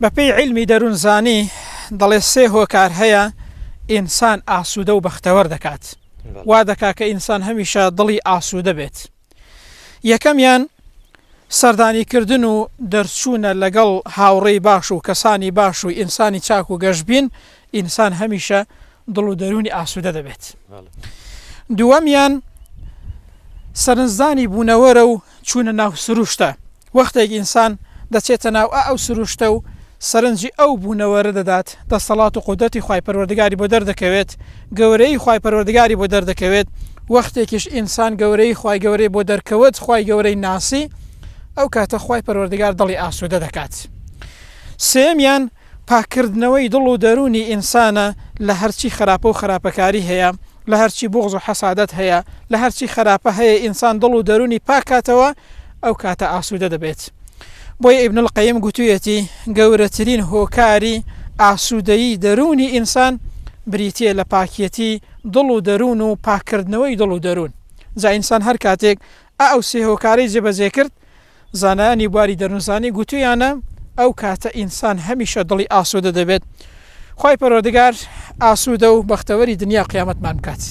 بەپێی عیلمی دەروونزانی دەڵێ سێ هۆکار هەیە ئینسان ئاسوودە و بەختەوەر دەکات وا دەکا کە ئینسان هەمیشە دڵی ئاسوودە بێت یەکەمیان سەردانیکردن و دەرچوونە لەگەڵ هاوڕێی باش و کەسانی باش و ئینسانی چاک و گەشبین ئینسان هەمیشە دڵ و دەروونی ئاسوودە دەبێت. دووەمیان سەرنجدانی بوونەوەرە و چوونە ناو سروشتە. وەختێک ئینسان دەچێتە ناو ئە ئەو سروشتە و سەرنجی ئەو بوونەوەرە دەدات، دەسەڵات و قودرەتی خوای پەروەردگاری بۆ دەردەکەوێت، گەورەیی خوای پەروەردگاری بۆ دەردەکەوێت، وەختێکیش ئینسان گەورەیی خوای گەورەی بۆ دەرکەوت، خوای گەورەی ناسی، ئەو کاتە خوای پەروەردگار دڵی ئاسوودە دەکات. سێیەمیان پاککردنەوەی دڵ و دەروونی ئینسانە لە هەرچی خراپە و خراپەکاری هەیە، لە هەرچی بوغز و حەسادەت هەیە، لە هەرچی خراپە هەیە ئینسان دڵ و دەروونی پاک کاتەوە ئەو کاتە ئاسوودە دەبێت. بۆیە ئیبن القیم گوتویەتی گەورەترین هۆکاری ئاسوودەیی دەروونی ئینسان بریتیە لە پاکیەتی دڵ و دەروون و پاککردنەوەی دڵ و دەروون. جا ئینسان هەر کاتێک ئە ئەو سێ هۆکارەی جێبەجێ کرد زانایانی بواری دەروونزانی گوتویانە ئەو کاتە ئینسان هەمیشە دڵی ئاسوودە دەبێت. خوای پەروەردگار ئاسوودە و بەختەوەری دنیا و قیامەتمان بکات.